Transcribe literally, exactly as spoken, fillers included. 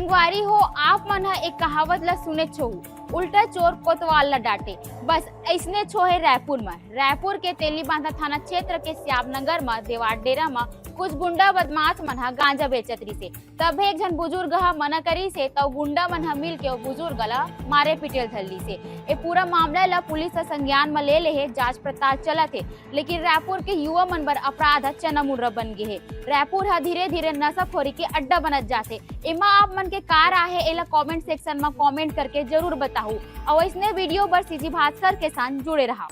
संगवारी हो, आप मन ह एक कहावत ला सुनेच होहू, "उल्टा चोर कोतवाल ला डांटे।" बस अइसनेच होहे रायपुर म। रायपुर के तेलीबांधा थाना क्षेत्र के श्याम नगर म देवार डेरा म कुछ गुंडा बदमाश मन ह गांजा बेचत रिसे। तभे एक झन बुजुर्ग ह मना करिसे, त गुंडा मन ह मिलके ओ बुजुर्ग ला मारे पीटे ल धर लिसे। ए पूरा मामला ला पुलिस ह संज्ञान म ले ले हे, जांच पड़ताल चलत हे। लेकिन रायपुर के युवा मन बर अपराध ह चना मुर्रा बन गे हे। रायपुर ह धीरे-धीरे नशाखोरी के अड्डा बनत जात हे। एमा आप मन के का राय हे, एला comment section म comment करके जरूर बताहू। अउ अइसने video बर CG भास्कर के संग जुड़े रहा।